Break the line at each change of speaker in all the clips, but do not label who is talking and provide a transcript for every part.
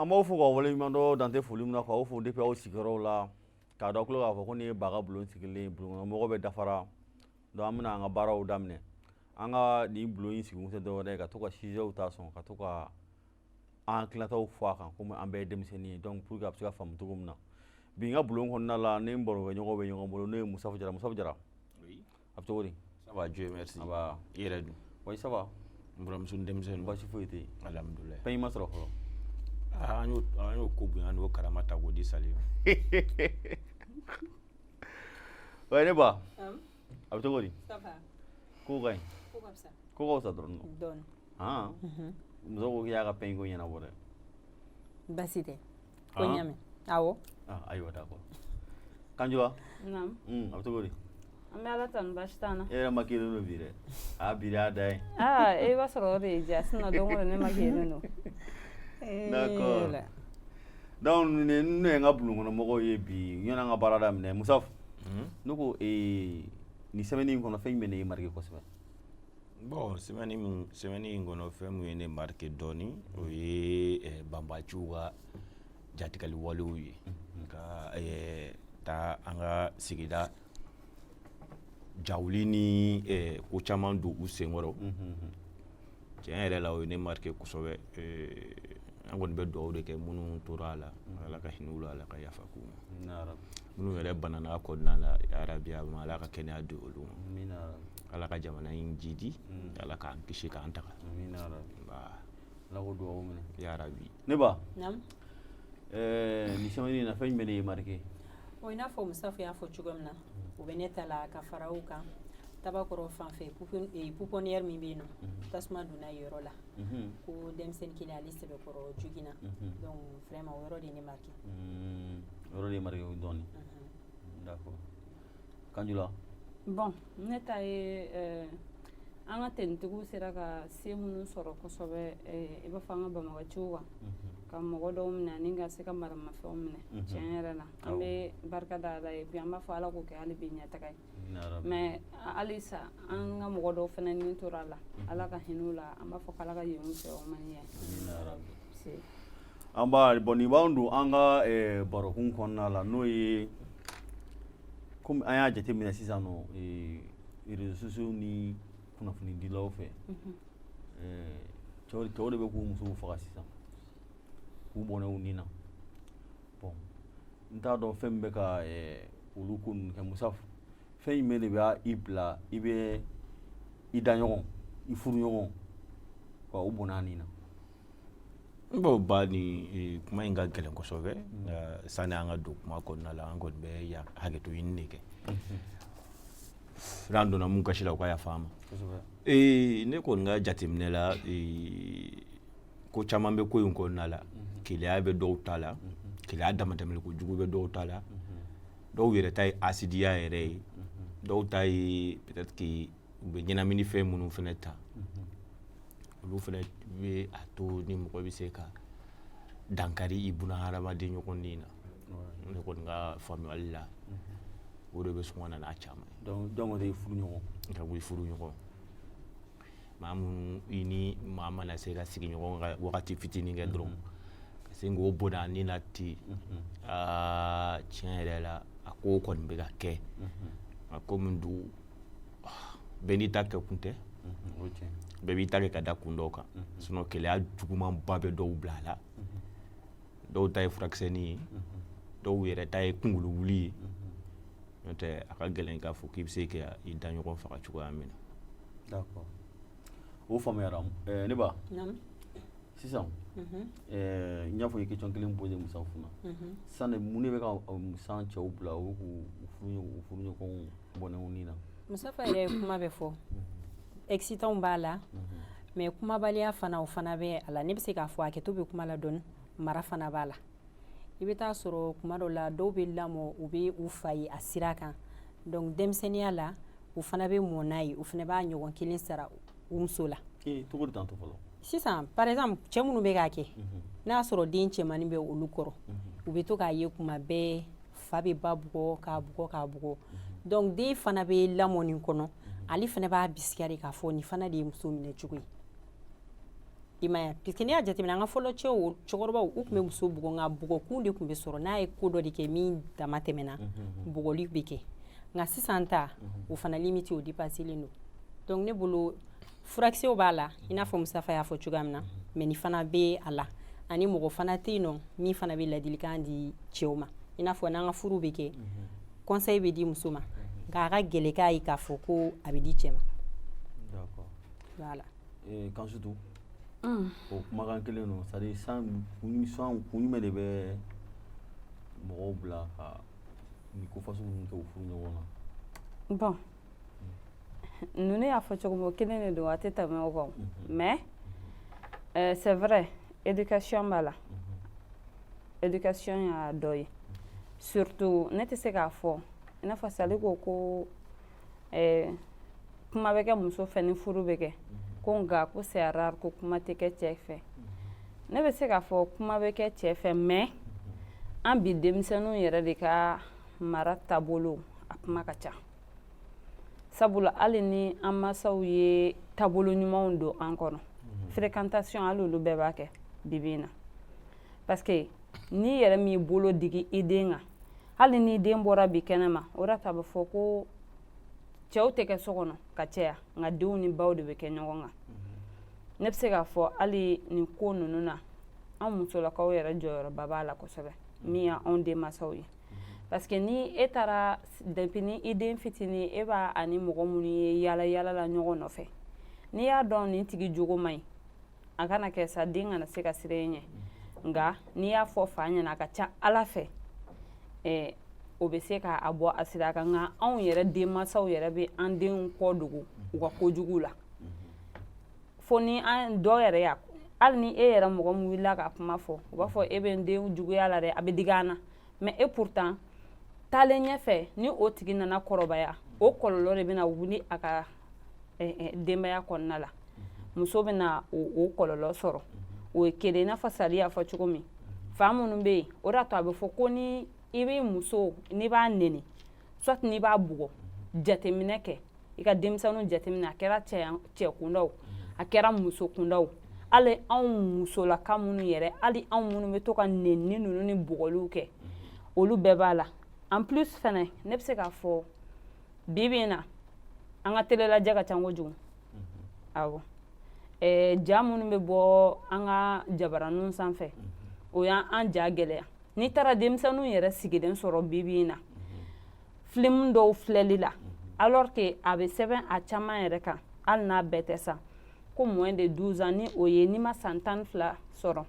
An b'aw fo k'aw waleɲuman dɔn, dan tɛ foli min na, k'aw fo depuis aw sigiyɔrɔw la, k'a dɔn tulo k'a fɔ ko nin ye Ba ka bulon sigilen, bulonkɔnɔmɔgɔ bɛ dafara. Donc an bɛna an ka baaraw daminɛ. An ka nin bulon in sigikun tɛ dɔwɛrɛ ye ka to ka sujetw ta sɔn ka to ka an hakilinataw fɔ a kan, komi an bɛɛ ye denmisɛnnin ye. Donc pour que a bɛ se ka faamu cogo min na, bi n ka bulon kɔnɔna la, ne n barokɛɲɔgɔn bɛ ɲɔgɔn bolo, n'o ye Musafu Jara. Musafu Jara.
Oui.
A bɛ cogo di?
Ça va, Dieu merci.
Aba.
I yɛrɛ dun?
Oui, ça va.
N buramuso ni denmisɛnninw?
Baasi foyi tɛ yen.
Alhamdulilayi.
Fɛn ma sɔrɔ fɔlɔ?
Ah, an y'o ko bonya n'o karama ta k'o di Sali ma.
Ouais, ne ba, a bɛ cogo di?
Ça va.
Ko ka ɲi?
Ko ka fisa.
Ko ka fisa dɔrɔn?
Dɔɔni.
Han, muso ko k'i y'a ka pain ko ɲɛnabɔ dɛ.
Basi tɛ. Ko
Ah.
ɲa mɛn. Awɔ.
Ah, ayiwa, d'accord. Kanjula.
Naam.
A bɛ cogo di?
An bɛ Ala tanu, baasi t'an na.
E yɛrɛ ma kelen don bi dɛ, a bi de y'a da ye.
Aa, e b'a sɔrɔ o de ye diya, sinon don o don ne ma kelen don.
D'accord. Donc nin ne ye n ka bulonkɔnɔmɔgɔw ye bi. Yanni an ka baara daminɛ, Musafu, ne ko nin semaine in kɔnɔ, fɛn jumɛn de y'i marqué kosɛbɛ?
Bon, semaine in kɔnɔ, fɛn mun ye ne marqué dɔɔni, o ye banbaciw ka jatigɛli walew ye ka taa an ka sigida jawuli ni ko caman don u senkɔrɔ. Tiɲɛ yɛrɛ la, o ye ne marqué kosɛbɛ. An kɔni bɛ dugawu de kɛ minnu tora a la, Ala ka hinɛ u la, Ala ka yafa k'u ma. Minnu yɛrɛ banana a kɔnɔna la, yarabi, a ma Ala ka kɛnɛya di olu ma. Ala ka jamana in jidi, Ala k'an kisi k'an taga.
Ala k'o dugawu minɛ.
Yarabi.
Ne ba.
Naam.
Nin semaine in na, fɛn jumɛn de y'i marqué?
Bon, i n'a fɔ Musafu y'a fɔ cogo min na, o bɛ ne ta la ka fara o kan, Tabakɔrɔ fan fɛ, pouponnière min bɛ yen nɔ, tasuma donna yen yɔrɔ la, ko denmisɛnnin kelen ale sɛbɛkɔrɔ joginna. Donc vraiment, o yɔrɔ de ye ne marqué.
O yɔrɔ de ye marqué dɔɔni. D'accord. Kanjula.
Bon, ne ta ye an ka tenitigiw sera ka se minnu sɔrɔ kosɛbɛ, i b'a fɔ an ka banbagaciw kan, ka mɔgɔ dɔw minɛ ani ka se ka maramafɛnw minɛ. Tiɲɛ yɛrɛ la, an bɛ barika da Ala ye bi, an b'a fɔ Ala k'o kɛ hali bi ɲɛtaga ye. Mais halisa an ka mɔgɔ dɔw fana ni tora a la, Ala ka hinɛ u la, an b'a fɔ k'Ala ka yen fɛ o man ɲɛ.
An b'a bɔn, nin b'an don an ka barokun kɔnɔna la, n'o ye komi an y'a jateminɛ sisan nɔ, réseaux sociaux ni kunnafonidilaw fɛ, cɛw de bɛ k'u musow faga sisan, k'u bɔnɛ u ni na. Bon, n t'a dɔn fɛn min bɛ ka olu ko ninnu kɛ. Musafu, fɛn jumɛn de b'a i bila i bɛ i da ɲɔgɔn, i furu ɲɔgɔn ka u bɔnɛ a ni na?
Bon, ba, ni kuma in ka gɛlɛn kosɛbɛ. Sani an ka don kuma kɔnɔna la, an kɔni bɛ hakɛto ɲini de kɛ. N'an donna mun kasi la, u ka yafa an ma. Ne kɔni ka jateminɛ la, ko caman bɛ ko in kɔnɔna la. Keleya bɛ dɔw ta la, keleya damatɛmɛli kojugu bɛ dɔw ta la, dɔw yɛrɛ ta ye asidiya yɛrɛ ye, dɔw ta ye peut-être que u bɛ ɲɛnamini fɛn minnu fɛnɛ ta, olu fɛnɛ bɛ a to ni mɔgɔ bɛ se ka dankari i buna hadamaden ɲɔgɔn ni na. Ne kɔni ka faamuyali la, o de bɛ sɔn ka na n'a caman ye.
Donc o de ye furu ɲɔgɔn.
Ka bɔ i furu ɲɔgɔn, maa minnu i ni maa mana se ka sigi ɲɔgɔn kan wagati fitinin kɛ dɔrɔn, ka se k'o bɔnɛ a ni na ten. Aa, tiɲɛ yɛrɛ la, a ko kɔni bɛ ka kɛ nka komi du bɛɛ n'i ta kɛ kun tɛ, bɛɛ b'i ta kɛ ka da kun dɔw kan. Sinon keleya jugumanba bɛ dɔw bila a la. Dɔw ta ye furakisɛnin ye, dɔw yɛrɛ ta ye kunkolo wuli ye. N'o tɛ, a ka gɛlɛn k'a fɔ k'i bɛ se ka i da ɲɔgɔn faga cogoya min na.
D'accord, o faamuyara. Ne ba.
Naam.
Sisan n y'a fɔ i ye question kelen posé Musafu na sisan de, mun de bɛ ka sisan cɛw bila u k'u furu ɲɔgɔnw bɔnɛ u ni na?
Musafa yɛrɛ ye kuma bɛ fɔ, excitant b'a la, mais kumabaliya fana, o fana bɛ a la. Ne bɛ se k'a fɔ hakɛto bɛ kuma la dɔɔni, mara fana b'a la. I bɛ taa sɔrɔ kuma dɔ la, dɔw bɛ lamɔ, u bɛ u fa ye a sira kan. Donc denmisɛnninya la, u fana bɛ mɔ n'a ye, u fana b'a ɲɔgɔn kelen sara u muso la.
Ee, cogo di tantɔ fɔlɔ?
Sisan, par exemple, cɛ minnu bɛ k'a kɛ, n'a y'a sɔrɔ den cɛmannin bɛ olu kɔrɔ, u bɛ to k'a ye kuma bɛɛ fa bɛ ba bugɔ, k'a bugɔ, k'a bugɔ. Donc den fana bɛ lamɔ nin kɔnɔ, ale fana b'a bisikiya de k'a fɔ nin fana de ye muso minɛ cogo ye. I ma ye, puisque n'i y'a jateminɛ, an ka fɔlɔ cɛw, cɛkɔrɔbaw, u tun bɛ muso bugɔ, nka bugɔkun de tun bɛ sɔrɔ. N'a ye ko dɔ de kɛ min dama tɛmɛna, bugɔli bɛ kɛ. Nka sisan ta, o fana limite, o dépasselen don. Donc ne bolo, furakisɛw b'a la, i n'a fɔ Mustafa y'a fɔ cogoya min na, mais nin fana bɛ a la. Ani mɔgɔ fana tɛ yen nɔ min fana bɛ ladilikan di cɛw ma. I n'a fɔ n'an ka furu bɛ kɛ, conseil bɛ di muso ma, nka a ka gɛlɛn k'a ye k'a fɔ ko a bɛ di cɛ ma.
D'accord.
Voilà.
Kansutu, o kumakan kelen don. C'est à dire, san kun san kun jumɛn de bɛ mɔgɔw bila ka nin ko fasugu ninnu kɛ u furu ɲɔgɔn na?
Bon, ninnu y'a fɔ cogo min, o kelen de don, a tɛ tɛmɛ o kan. Mais c'est vrai, éducation b'a la. Éducation y'a dɔ ye. Surtout, ne tɛ se k'a fɔ i n'a fɔ Sali ko ko kuma bɛ kɛ muso fɛ ni furu bɛ kɛ, ko nka ko c'est rare ko kuma tɛ kɛ cɛ fɛ. Ne bɛ se k'a fɔ kuma bɛ kɛ cɛ fɛ, mais an bi denmisɛnninw yɛrɛ de ka mara taabolo, a kuma ka ca. Sabula hali ni an mansaw ye taabolo ɲumanw don an kɔnɔ, fréquentation, hali olu bɛɛ b'a kɛ bibi in na. Parce que n'i yɛrɛ m'i bolo digi i den kan, hali ni den bɔra bi kɛnɛ ma, o de a bɛ fɔ ko cɛw tɛ kɛ so kɔnɔ ka caya, nka denw ni baw de bɛ kɛ ɲɔgɔn kan. Ne bɛ se k'a fɔ hali nin ko ninnu na, an musolakaw yɛrɛ jɔyɔrɔba b'a la kosɛbɛ, min y'anw denmansaw ye. Parce que ni e taara depuis ni i den fitinin, e b'a ani mɔgɔ minnu ye yala yala la ɲɔgɔn nɔfɛ, n'i y'a dɔn nin tigi jogo man ɲi, a kana kɛ sa den kana se ka siran e ɲɛ. Nka n'i y'a fɔ fa ɲɛna, a ka ca Ala fɛ, o bɛ se k'a bɔ a sira kan. Nka anw yɛrɛ denmansaw yɛrɛ bɛ an denw kɔ dogo u ka kojugu la, fo ni an dɔw yɛrɛ y'a, hali ni e yɛrɛ mɔgɔ min wulila ka kuma fɔ, u b'a fɔ e bɛ n den juguya la dɛ, a bɛ digi an na. Mais et pourtant, taalen ɲɛfɛ, ni o tigi nana kɔrɔbaya, o kɔlɔlɔ de bɛna wuli a ka denbaya kɔnɔna la. Muso bɛna o kɔlɔlɔ sɔrɔ. O ye kelen. I n'a fɔ Sali y'a fɔ cogo min, fa minnu bɛ yen, o de y'a to a bɛ fɔ ko ni i bɛ muso, n'i b'a neni, soit n'i b'a bugɔ, jateminɛ kɛ, i ka denmisɛnninw jateminɛ. A kɛra cɛ kundaw, a kɛra muso kundaw, hali anw musolaka minnu yɛrɛ, hali anw minnu bɛ to ka neni ninnu ni bugɔliw kɛ, olu bɛɛ b'a la. En plus fɛnɛ, ne bɛ se k'a fɔ bi bi in na, an ka télé lajɛ ka ca kojugu. Awɔ, ja minnu bɛ bɔ an ka jabaraninw sanfɛ, o y'an ja gɛlɛya. N'i taara denmisɛnninw yɛrɛ sigilen sɔrɔ bi bi in na film dɔw filɛli la, alors que a bɛ sɛbɛn a caman yɛrɛ kan, hali n'a bɛɛ tɛ sa, ko moins de 12 ans, ni o ye n'i ma san 12 sɔrɔ,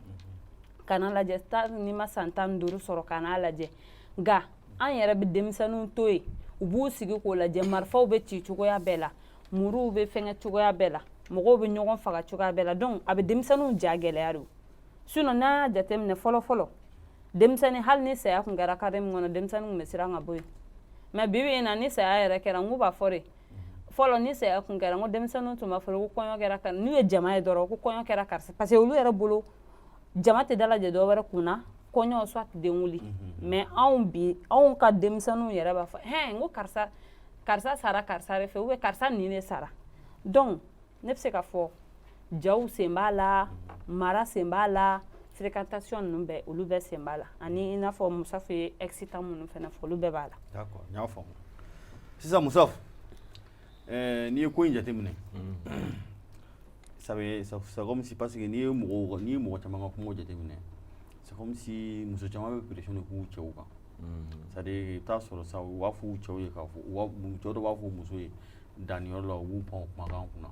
kana lajɛ, n'i ma san 15 sɔrɔ, kana lajɛ. Nka an yɛrɛ bɛ denmisɛnninw to yen, u b'u sigi k'o lajɛ. Marifaw bɛ ci cogoya bɛɛ la, muruw bɛ fɛngɛ cogoya bɛɛ la, mɔgɔw bɛ ɲɔgɔn faga cogoya bɛɛ la. Donc a bɛ denmisɛnninw ja gɛlɛya de. Sinon, n'an y'a jateminɛ, fɔlɔ fɔlɔ, denmisɛnnin, hali ni saya tun kɛra carré min kɔnɔ, denmisɛnnin tun bɛ siran ka bɔ yen. Mais bi bi in na, ni saya yɛrɛ kɛra, n k'u b'a fɔ de, fɔlɔ ni saya tun kɛra, n ko denmisɛnninw tun b'a fɔ ko kɔɲɔ kɛra, ka n'u ye jama ye dɔrɔn, ko kɔɲɔ kɛra karisa, parce que olu yɛrɛ bolo, jama tɛ dalajɛ dɔ wɛrɛ kun na, kɔɲɔ soit denwuli. Mais anw bi, anw ka denmisɛnninw yɛrɛ b'a fɔ hɛn, n ko karisa, karisa sara karisa de fɛ, ou bien karisa nin de sara. Donc ne bɛ se ka fɔ jaw sen b'a la, mara sen b'a la, fréquentation ninnu bɛɛ, olu bɛɛ sen b'a la. Ani i n'a fɔ Musafu ye excitant minnu fana fɔ, olu bɛɛ b'a la.
D'accord, n y'a faamu. Sisan Musafu, n'i ye ko in jateminɛ, ça veut c'est comme si, parce que n'i ye mɔgɔ caman ka kumaw jateminɛ, c'est comme si muso caman bɛ pression de k'u cɛw kan. C'est à dire, i bɛ taa sɔrɔ sa, u b'a fɔ u cɛw ye k'a fɔ, u b'a cɛw dɔw b'a fɔ muso ye danniyɔrɔ la, u b'u pan o kumakan kunna.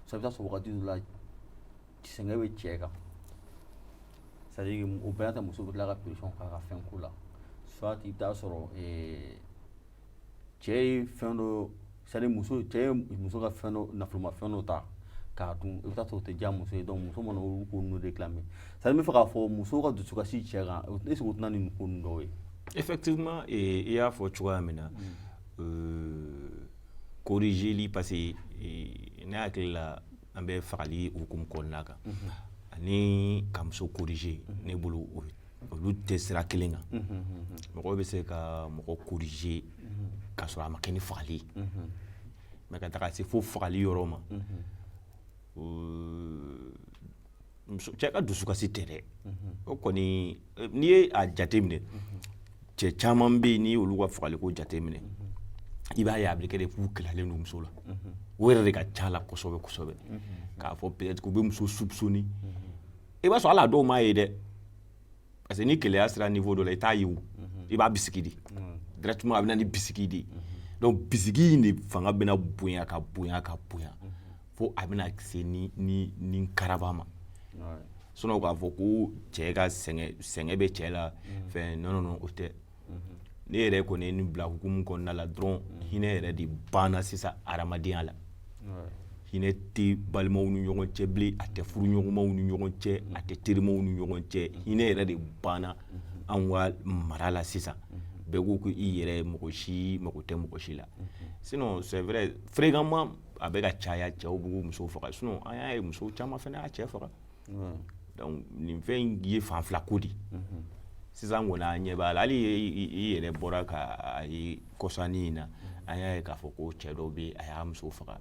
Sa, i bɛ taa sɔrɔ wagati dɔ la, sɛgɛn bɛ cɛ kan. C'est à dire, o bɛɛ n'a ta, muso bɛ tila ka pression k'a ka fɛn ko la. Soit i bɛ taa sɔrɔ cɛ ye fɛn dɔ, c'est à dire muso, cɛ ye muso ka fɛn dɔ, nafolomafɛn dɔ ta k'a dun, i bɛ taa sɔrɔ o tɛ diya muso ye. Donc muso mana olu ko ninnu réclamer, c'est à dire n bɛ fɛ k'a fɔ, musow ka dusukasi cɛ kan, est ce que o tɛna ni nin ko ninnu dɔw ye?
Effectivement, i y'a fɔ cogoya min na, corrigeli, parce que ne hakili la, an bɛ fagali hukumu kɔnɔna kan ani ka muso corriger, ne bolo, olu tɛ sira kelen kan. Mɔgɔ bɛ se ka mɔgɔ corriger k'a sɔrɔ a ma kɛ ni fagali ye, mais ka taga se fo fagali yɔrɔ ma. Cɛ ka dusukasi tɛ dɛ. O kɔni, n'i ye a jateminɛ, cɛ caman bɛ yen, n'i y'olu ka fagaliko jateminɛ, i b'a ye a bɛ kɛ de k'u keleyalen don muso la. O yɛrɛ de ka ca la kosɛbɛ kosɛbɛ, k'a fɔ peut-être k'u bɛ muso soupçonner. I b'a sɔrɔ hali a dɔw m'a ye dɛ, parce que ni keleya sera niveau dɔ la, i t'a ye o, i b'a bisigi de directement. A bɛ na ni bisigi de ye. Donc bisigi in de fanga bɛna bonya ka bonya ka bonya fo a bɛna se ni karaba ma. Sinon k'a fɔ ko cɛ ka sɛgɛn, sɛgɛn bɛ cɛ la fɛn, non, non, non, o tɛ. Ne yɛrɛ kɔni ye nin bila hukumu kɔnɔna la dɔrɔn, hinɛ yɛrɛ de banna sisan adamadenya la. Hinɛ tɛ balimaw ni ɲɔgɔn cɛ bilen, a tɛ furuɲɔgɔnmaw ni ɲɔgɔn cɛ, a tɛ terimaw ni ɲɔgɔn cɛ. Hinɛ yɛrɛ de banna anw ka mara la sisan. Bɛɛ ko ko i yɛrɛ, mɔgɔ si mago tɛ mɔgɔ si la. Sinon c'est vrai, fréquemment a bɛ ka caya, cɛw b'u musow faga. Sinon an y'a ye, musow caman fana y'a cɛ faga. Donc nin fɛn in ye fan fila ko de. Sisan kɔni, an ɲɛ b'a la, hali i yɛrɛ bɔra ka a ye kɔsanni in na, an y'a ye k'a fɔ ko cɛ dɔw bɛ yen, a y'a muso faga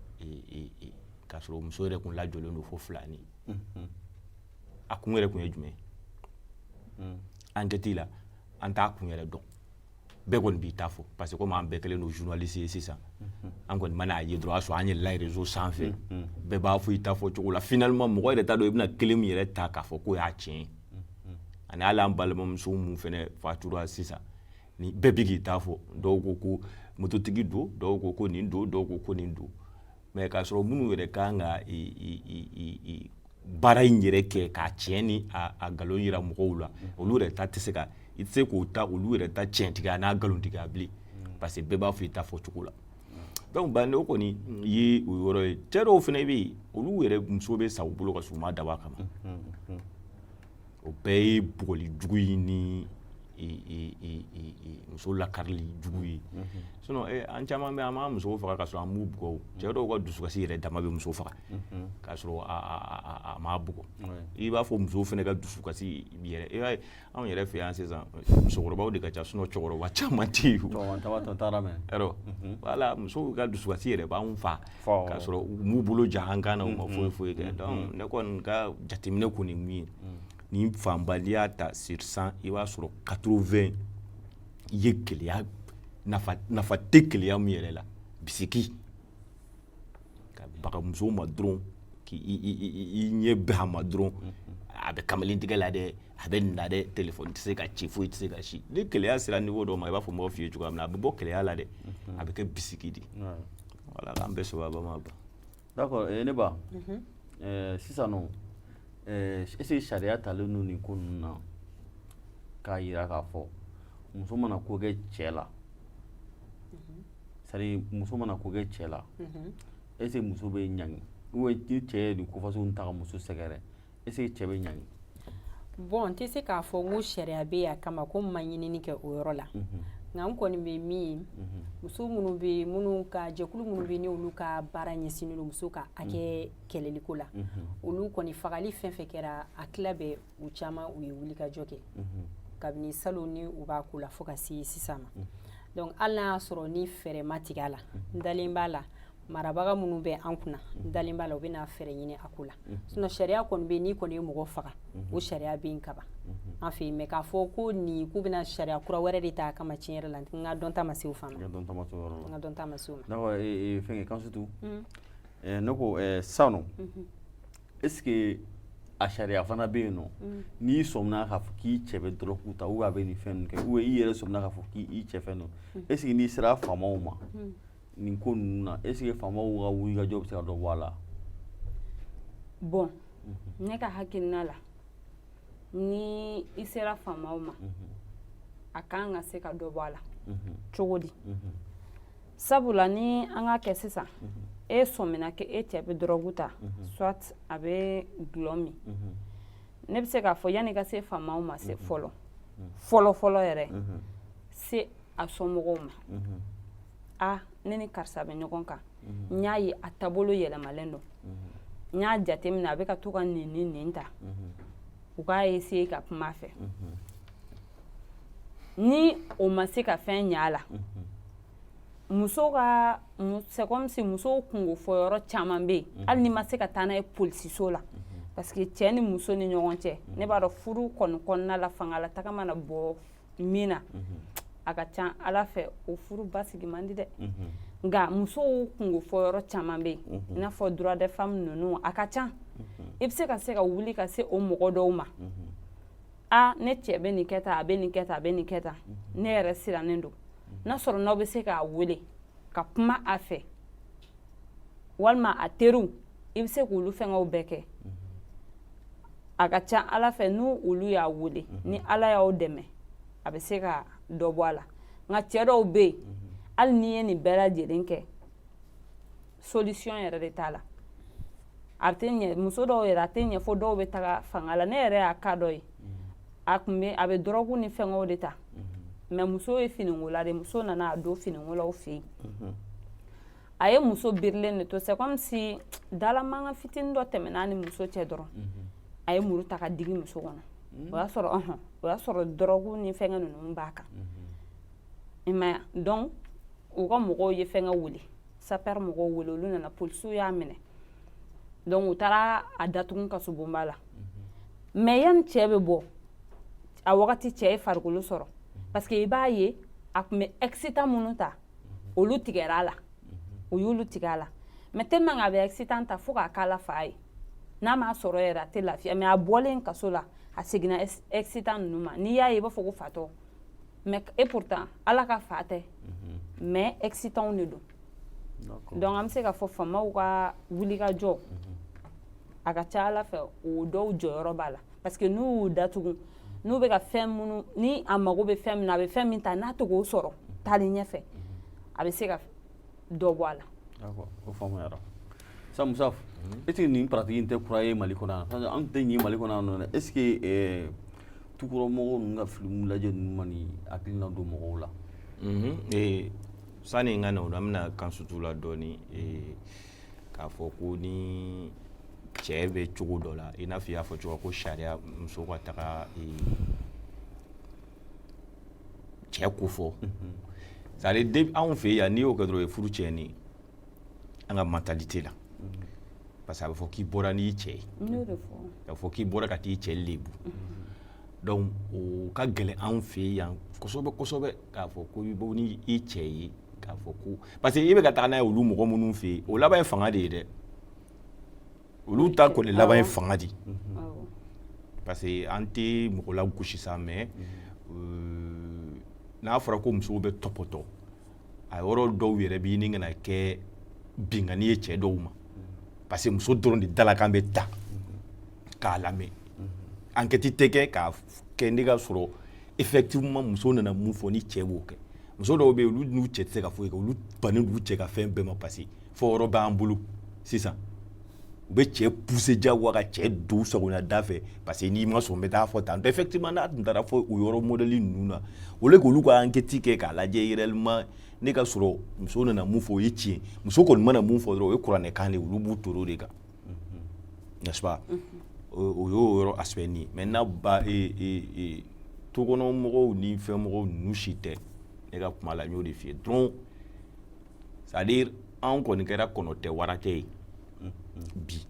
k'a sɔrɔ muso yɛrɛ kun lajɔlen don fo filani. A kun yɛrɛ kun ye jumɛn ye? Enquête la, an t'a kun yɛrɛ dɔn. Bɛɛ kɔni b'i ta fɔ, parce que komi an bɛɛ kɛlen don journaliste ye sisan, an kɔni mana a ye dɔrɔn, o y'a sɔrɔ an yɛlɛla réseau sanfɛ, bɛɛ b'a fɔ i ta fɔ cogo la. Finalement mɔgɔ yɛrɛ t'a dɔn i bɛna kelen min yɛrɛ ta k'a fɔ k'o y'a tiɲɛ ye. Ani hali an balimamuso mun fɛnɛ fatura sisan, ni bɛɛ bi k'i ta fɔ, dɔw ko ko mototigi don, dɔw ko ko nin don, dɔw ko ko nin don. Mais k'a sɔrɔ minnu yɛrɛ kan ka baara in yɛrɛ kɛ k'a tiɲɛ ni a nkalon yira mɔgɔw la, olu yɛrɛ ta tɛ se ka, i tɛ se k'o ta olu yɛrɛ ta tiɲɛtigiya n'a nkalontigiya bilen, parce que bɛɛ b'a fɔ i ta fɔ cogo la. Donc ban, o kɔni ye o yɔrɔ ye. Cɛ dɔw fana bɛ yen, olu yɛrɛ muso bɛ sa u bolo ka sɔrɔ u ma dabɔ a kama. O bɛɛ ye bugɔli jugu ye ni muso lakarili jugu ye. Sinon an caman bɛ, an b'an musow faga ka sɔrɔ an m'u bugɔ. O cɛ dɔw ka dusukasi yɛrɛ dama bɛ muso faga k'a sɔrɔ a m'a bugɔ. I b'a fɔ musow fana ka dusukasi yɛrɛ, i b'a ye anw yɛrɛ fɛ yan sisan, musokɔrɔbaw de ka ca, sinon cɛkɔrɔba caman tɛ yen. Yarɔ, wala musow ka dusukasi yɛrɛ b'anw fa k'a sɔrɔ u m'u bolo ja an kan na, u ma foyi foyi kɛ. Donc ne kɔni ka jateminɛ kɔni ye mun ye, nin fanba, n'i y'a ta sur 100, i b'a sɔrɔ 80 ye keleya. Nafa tɛ keleya min yɛrɛ la, bisiki ka baga musow ma dɔrɔn, k'i i ɲɛ bɛn a ma dɔrɔn, a bɛ kamalen tigɛ la dɛ, a bɛ nin na dɛ, téléphone tɛ se ka ci, foyi tɛ se ka ci. Ni keleya sera niveau dɔ ma, i b'a fɔ mɔgɔ f'i ye cogoya min na, a bɛ bɔ keleya la dɛ, a bɛ kɛ bisiki de. Wala k'an bɛɛ sababa ma ban.
D'accord. Ne ba, sisan nɔ, est ce que sariya talen don nin ko ninnu na k'a yira k'a fɔ muso mana ko kɛ cɛ la, c'est à dire muso mana ko kɛ cɛ la, est ce que muso bɛ ɲangi, ou bien ni cɛ ye nin ko façon ta ka muso sɛgɛrɛ, est ce que cɛ bɛ ɲangi?
Bon, n tɛ se k'a fɔ n ko sariya bɛ yen a kama ko n ma ɲinini kɛ o yɔrɔ la. Nka n kɔni bɛ min ye, muso minnu bɛ yen, minnu ka jɛkulu minnu bɛ yen, ni olu ka baara ɲɛsinnen don muso ka hakɛ kɛlɛliko la, olu kɔni fagali fɛn fɛn kɛra, a tila bɛɛ, u caman u ye wulikajɔ kɛ kabini salon ni u b'a ko la fo ka se sisan ma. Donc hali n'a y'a sɔrɔ ni fɛɛrɛ ma tigɛ a la, n dalen b'a la, marabaga minnu bɛ an kunna, n dalen b'a la, u bɛna fɛɛrɛ ɲini a ko la. Sinon sariya kɔni bɛ yen, n'i kɔni ye mɔgɔ faga, o sariya bɛ yen kaban an fɛ yen. Mais k'a fɔ ko nin k'u bɛna sariya kura wɛrɛ de ta a kama, tiɲɛ yɛrɛ la, n ka dɔn ta ma se o fan ma.
I ka dɔn ta ma se o yɔrɔ la.
N ka dɔn ta ma se o ma.
D'accord. Fɛnkɛ Kansutu, ne ko sisan nɔ, est ce que a sariya fana bɛ yen nɔ, n'i sɔmina k'a fɔ k'i cɛ bɛ dɔrɔgu ta, ou bien a bɛ nin fɛn ninnu kɛ, ou bien i yɛrɛ sɔmina k'a fɔ k'i cɛ fɛn don, est ce que n'i sera faamaw ma nin ko ninnu na, est ce que faamaw ka wulikajɔ bɛ se ka dɔ bɔ a la?
Bon, ne ka hakilina la, ni i sera faamaw ma, a kan ka se ka dɔ bɔ a la. Cogo di? Sabula ni an ka kɛ sisan, e sɔmina kɛ e cɛ bɛ dɔrɔgu ta, soit a bɛ dɔlɔ min, ne bɛ se k'a fɔ yanni i ka se faamaw ma, se fɔlɔ fɔlɔ fɔlɔ yɛrɛ, se a somɔgɔw ma. A ne ni karisa bɛ ɲɔgɔn kan, n y'a ye a taabolo yɛlɛmalen don, n y'a jateminɛ a bɛ ka to ka nin ni nin ta. U k'a essayer ka kuma a fɛ. Ni o ma se ka fɛn ɲɛ a la, muso ka, c'est comme si musow kungo fɔ yɔrɔ caman bɛ yen. Hali n'i ma se ka taa n'a ye polisiso la, Parce que cɛ ni muso ni ɲɔgɔn cɛ, ne b'a dɔn furu kɔni kɔnɔna la, fangala taga mana bɔ min na, a ka ca ala fɛ o furu basigi man di dɛ. Nka musow kungo fɔ yɔrɔ caman bɛ yen, i n'a fɔ droit des femmes ninnu, a ka ca. I bɛ se ka wuli ka se o mɔgɔ dɔw ma: a ne cɛ bɛ nin kɛ tan, a bɛ nin kɛ tan, a bɛ nin kɛ tan, ne yɛrɛ sirannen don. N'a sɔrɔ n'aw bɛ se k'a wele ka kuma a fɛ, walima a teriw, i bɛ se k'olu fɛngɛw bɛɛ kɛ. A ka ca ala fɛ, n'u olu y'a wele, ni ala y'aw dɛmɛ, a bɛ se ka dɔ bɔ a la. Nka cɛ dɔw bɛ yen, hali n'i ye nin bɛɛ lajɛlen kɛ, solution yɛrɛ de t'a la, a tɛ ɲɛ. Muso dɔw yɛrɛ, a tɛ ɲɛ fo dɔw bɛ taga fanga la. Ne yɛrɛ y'a cas dɔ ye, a tun bɛ, a bɛ dɔrɔgu ni fɛngɛw de ta, mais muso ye finikola de. Muso nana a don finikolaw fɛ yen, a ye muso birilen de to. C'est comme si dalamankan fitinin dɔ tɛmɛna ni muso cɛ dɔrɔn, a ye muru ta ka digi muso kɔnɔ. O y'a sɔrɔ, ɔhɔn, o y'a sɔrɔ dɔrɔgu ni fɛngɛ ninnu b'a kan, i m'a ye. Donc u ka mɔgɔw ye fɛngɛ wele, sapeur mɔgɔw wele, olu nana, polisiw y'a minɛ. Donc u taara a datugu kasobonba la. Mais yanni cɛ bɛ bɔ, a wagati cɛ ye farikolo sɔrɔ, parce que i b'a ye a tun bɛ excitant minnu ta, olu tigɛra a la, u y'olu tigɛ a la. Mais tellement a bɛ excitant ta fo k'a k'a la fa ye, n'a m'a sɔrɔ yɛrɛ, a tɛ lafiya. Mais a bɔlen kaso la, a seginna excitant ninnu ma. N'i y'a ye, i b'a fɔ ko fatɔ, mais et pourtant ala ka fa tɛ, mais excitant de don. Donc an bɛ se k'a fɔ faamaw ka wulikajɔ, a ka ca ala fɛ, o dɔw jɔyɔrɔ b'a la, parce que n'u y'u datugu, n'u bɛ ka fɛn minnu ni a mago bɛ fɛn min na, a bɛ fɛn min ta, n'a tɛ k'o sɔrɔ taalen ɲɛfɛ, a bɛ se ka dɔ bɔ a la.
D'accord, o faamuyara. Sa Musa, est ce que nin pratique in tɛ kura ye Mali kɔnɔ yan? Parce que an tɛ nin Mali kɔnɔ yan nɔ dɛ. Est ce que tukɔrɔmɔgɔw ninnu ka film lajɛ ninnu ma nin hakilina don mɔgɔw la?
Sani n ka na o la, an bɛna kan sutu la dɔɔni, k'a fɔ ko ni cɛ bɛ cogo dɔ la, i n'a fɔ i y'a fɔ cogo ko sariya, muso ka taga cɛ ko fɔ, c'est à dire anw fɛ yan, n'i y'o kɛ dɔrɔn, o ye furu tiɲɛni ye an ka mentalité la, parce que a bɛ fɔ k'i bɔra n'i cɛ ye.
N y'o de fɔ.
A bɛ fɔ k'i bɔra ka t'i cɛ lebu. Donc o ka gɛlɛn anw fɛ yan kosɛbɛ kosɛbɛ, k'a fɔ ko i bɔ ni i cɛ ye, k'a fɔ ko parce que i bɛ ka taga n'a ye olu mɔgɔ minnu fɛ yen, o laban ye fanga de ye dɛ. Olu ta kɔni laban ye fanga de ye, parce que an tɛ mɔgɔ la gosi sa, mais n'a fɔra ko musow bɛ tɔpɔtɔ, a yɔrɔ dɔw yɛrɛ bɛ ɲini ka na kɛ binkanni ye cɛ dɔw ma, parce que muso dɔrɔn de dalakan bɛ ta k'a lamɛn, enquête tɛ kɛ k'a kɛ ne ka sɔrɔ effectivement muso nana mun fɔ ni cɛ b'o kɛ. Muso dɔw bɛ yen, olu n'u cɛ tɛ se ka foyi kɛ, olu bannen d'u cɛ ka fɛn bɛɛ ma, parce que fɔ yɔrɔ b'an bolo sisan, u bɛ cɛ pousser diyagoya ka cɛ don u sagoya da fɛ, parce que n'i ma sɔn, n bɛ taa fɔ tan. Effectivement, n'a tun taara fɔ o yɔrɔ modèle ninnu na, au lieu k'olu ka enquête kɛ k'a lajɛ réellement ne ka sɔrɔ muso nana mun fɔ, o ye tiɲɛ, muso kɔni mana mun fɔ dɔrɔn, o ye kuranɛkan de ye, olu b'u toro de kan, n'est-ce pas? O y'o yɔrɔ aspect nin ye. Maintenant, ba tukɔnɔmɔgɔw ni fɛnmɔgɔw ninnu si tɛ ne ka kuma la, n y'o de f'i ye dɔrɔn, c'est à dire anw kɔni kɛra kɔnɔ tɛ wara tɛ ye bi.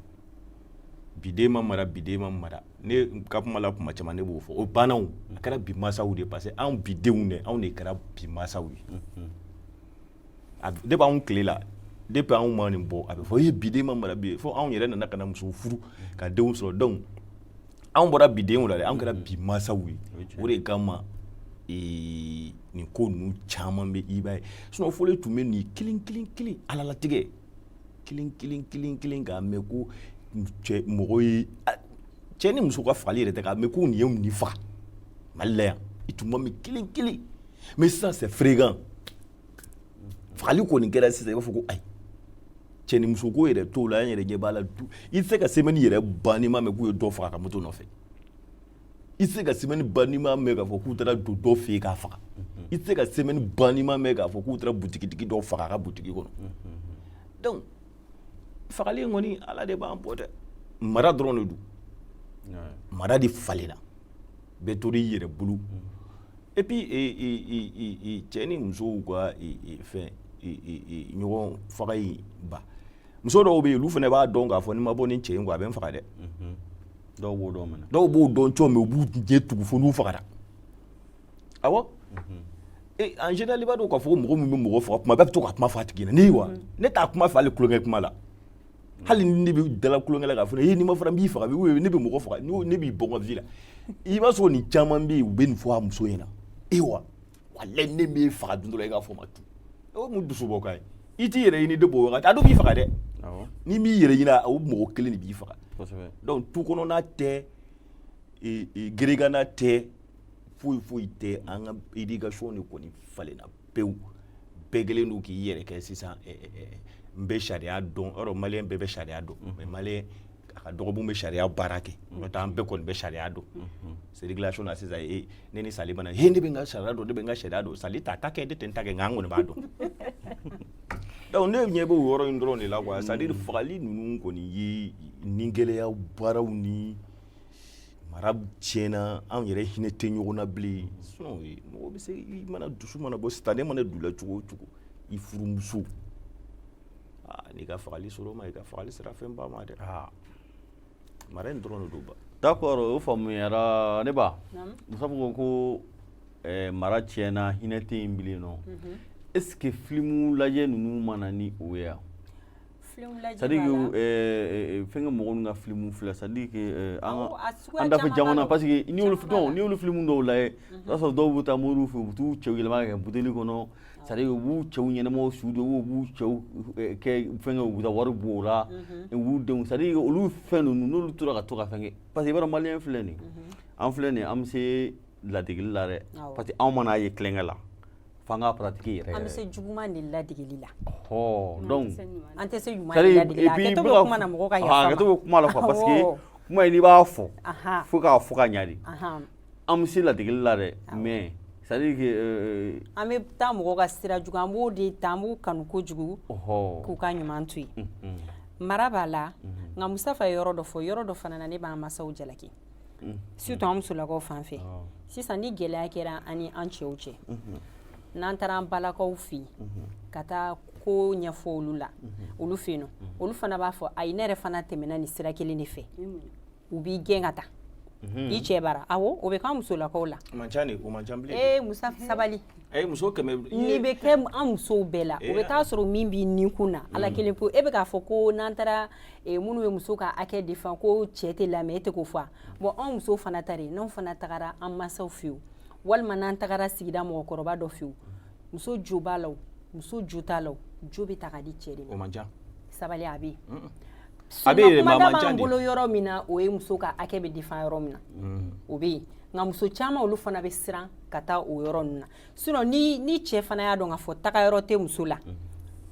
Biden ma mara, biden ma mara, ne ka kuma la, kuma caman ne b'o fɔ, o banna. O a kɛra bi mansaw de, parce que anw bidenw dɛ, anw de kɛra bi mansaw ye. De b'anw tile la, depuis anw ma nin bɔ, a bɛ fɔ e biden ma mara bi, fo anw yɛrɛ nana ka na muso furu ka denw sɔrɔ. Donc anw bɔra bidenw la dɛ, anw kɛra bi mansaw ye. O de kama nin ko ninnu caman bɛ, i b'a ye. Sinon fɔlɔ tun bɛ nin kelen kelen kelen, alalatigɛ kelen kelen kelen kelen, k'a mɛn ko cɛ mɔgɔ ye cɛ ni muso ka fagali yɛrɛ tɛ, k'a mɛn ko nin ye nin faga Mali la yan, i tun ma mɛn kelen kelen. Mais sisan c'est fréquent. Fagali kɔni kɛra sisan, i b'a fɔ ko ayi, cɛ ni muso ko yɛrɛ t'o la, an yɛrɛ ɲɛ b'a la. I tɛ se ka semaine yɛrɛ ban n'i ma mɛn k'u ye dɔ faga ka moto nɔfɛ. I tɛ se ka semaine ban n'i ma mɛn k'a fɔ k'u taara don dɔ fɛ yen k'a faga. I tɛ se ka semaine ban n'i ma mɛn k'a fɔ k'u taara butigitigi dɔ faga a ka butigi kɔnɔ. Donc fagali in kɔni, ala de b'an bɔ dɛ, mara dɔrɔn de don, mara de falenna, bɛɛ tora i yɛrɛ bolo. Et puis cɛ ni musow ka fɛn ɲɔgɔn faga in ba, muso dɔw bɛ yen, olu fana b'a dɔn k'a fɔ ni ma bɔ ni cɛ in kɔ, a bɛ n faga dɛ.
Dɔw b'o dɔn mɛnɛ.
Dɔw b'o dɔn cogo min, u b'u ɲɛ tugu fo n'u fagara. Awɔ, e en général, i b'a dɔn k'a fɔ ko mɔgɔ min bɛ mɔgɔ faga, kuma bɛɛ bɛ to ka kuma fɔ a tigi ɲɛna. Ni wa ne t'a kuma fɛ hali tulonkɛ kuma la, hali ni ne bɛ dala tulonkɛ la k'a fɔ e n'i ma fara n b'i faga, ou ne bɛ mɔgɔ faga, ne b'i bɔ n ka vie la. I b'a sɔrɔ nin caman bɛ yen, u bɛ nin fɔ a muso ɲɛna: e wa walayi, ne m'e faga don dɔ la, i k'a fɔ ma tu. O mun dusubɔ kan ye? I t'i yɛrɛ ɲini de b'o wagati, a dɔw b'i faga dɛ. N'i m'i yɛrɛ ɲini, o mɔgɔ kelen de b'i faga. Donc tu kɔnɔna tɛ, geregana tɛ, foyi foyi tɛ. An ka éducation de kɔni falenna pewu. Bɛɛ kɛlen don k'i yɛrɛ kɛ sisan n bɛ sariya dɔn. Yɔrɔ maliyɛn bɛɛ bɛ sariya dɔn, mais maliyɛn a ka dɔgɔ mun bɛ sariya baara kɛ. N'o tɛ, an bɛɛ kɔni bɛ sariya dɔn. Circulation na sisan, e ne ni Sali mana he, ne bɛ n ka sariya dɔn, ne bɛ n ka sariya dɔn. Sali t'a ta kɛ, ne tɛ n ta kɛ, nka an kɔni b'a dɔn. Donc ne ɲɛ b'o yɔrɔ in dɔrɔn de la quoi. C'est à dire, fagali ninnu kɔni ye ni gɛlɛya baaraw ni mara tiɲɛna, anw yɛrɛ hinɛ tɛ ɲɔgɔn na bilen. Sinon mɔgɔ bɛ se, i mana dusu mana bɔ, sitanɛ mana don i la cogo o cogo, i furumuso, aa, n'i ka fagali sɔrɔ o ma, i ka fagali sera fɛnba ma dɛ. Aa, mara in dɔrɔn de don ba.
D'accord, o faamuyara. Ne ba, Musa ko mara tiɲɛna, hinɛ tɛ yen bilen nɔ. Est ce que filimu lajɛ ninnu ma na ni o ye wa? C'est à dire que fɛnkɛ, mɔgɔ ninnu ka filimu filɛ, c'est à dire que an ka an dafɛ jamana, parce que n'i y'olu, non, n'i y'olu filimu dɔw lajɛ, i b'a sɔrɔ dɔw bɛ taa moriw fɛ, u bɛ t'u cɛw yɛlɛma ka kɛ buteli kɔnɔ. C'est à dire, u b'u cɛw ɲɛnamaw su don, u b'u cɛw kɛ fɛnkɛ, u bɛ taa wari bɔ o la, u b'u denw, c'est à dire olu fɛn ninnu, n'olu tora ka to ka fɛnkɛ, parce que i b'a dɔn, maliyɛn filɛ nin ye, an filɛ nin ye, an bɛ se ladegeli la dɛ, parce que anw mana ye tulonkɛ la, f'an k'a pratiquer yɛrɛ.
An bɛ se juguman de ladegeli la.
Ɔhɔ, donc
an tɛ se ɲuman de ladegeli la. Hakɛto bɛ kuma na, mɔgɔ ka yafa ma.
Hakɛto bɛ kuma la quoi, parce que kuma in, n'i b'a fɔ, fo k'a fɔ ka ɲa de. An bɛ se ladegeli la dɛ, mais c'est à dire que
an bɛ taa mɔgɔ ka sira jugu, an b'o de ta, an b'o kanu kojugu k'u ka ɲuman to yen. Mara b'a la, nka Mustafa ye yɔrɔ dɔ fɔ, yɔrɔ dɔ fana na, ne b'an masaw jalaki, surtout an musolakaw fan fɛ. Sisan ni gɛlɛya kɛra an ni an cɛw cɛ, n'an taara an balakaw fɛ yen ka taa ko ɲɛfɔ olu la, olu fɛ yen nɔ, olu fana b'a fɔ: ayi, ne yɛrɛ fana tɛmɛna nin sira kelen de fɛ. U b'i gɛn ka taa i cɛ bara. Awɔ, o bɛ k'an musolakaw la.
O man ca de, o man ca bilen.
Ee Musa, sabali.
Ee, muso 100.
N'i bɛ kɛ an musow bɛɛ la, o bɛ taa sɔrɔ min b'i nikun na, Ala kelen pe. E bɛ k'a fɔ ko n'an taara, minnu bɛ muso ka hakɛ défend, ko cɛ tɛ lamɛn, e tɛ k'o fɔ. Bon, anw musow fana ta de, n'anw fana tagara an mansaw fɛ yen, walima n'an tagara sigida mɔgɔkɔrɔba dɔ fɛ yen, muso jo b'a la o, muso jo t'a la o, jo bɛ ta ka di cɛ de ma.
O man ca.
Sabali, a bɛ yen.
A bɛ yen, mais a
kumada
man ca
b'an
de.
bolo yɔrɔ min na, o ye muso ka hakɛ bɛ défend yɔrɔ min na, o bɛ yen. Nka muso caman, olu fana bɛ siran ka taa o yɔrɔ ninnu na. Sinon ni cɛ fana y'a dɔn k'a fɔ taga yɔrɔ tɛ muso la,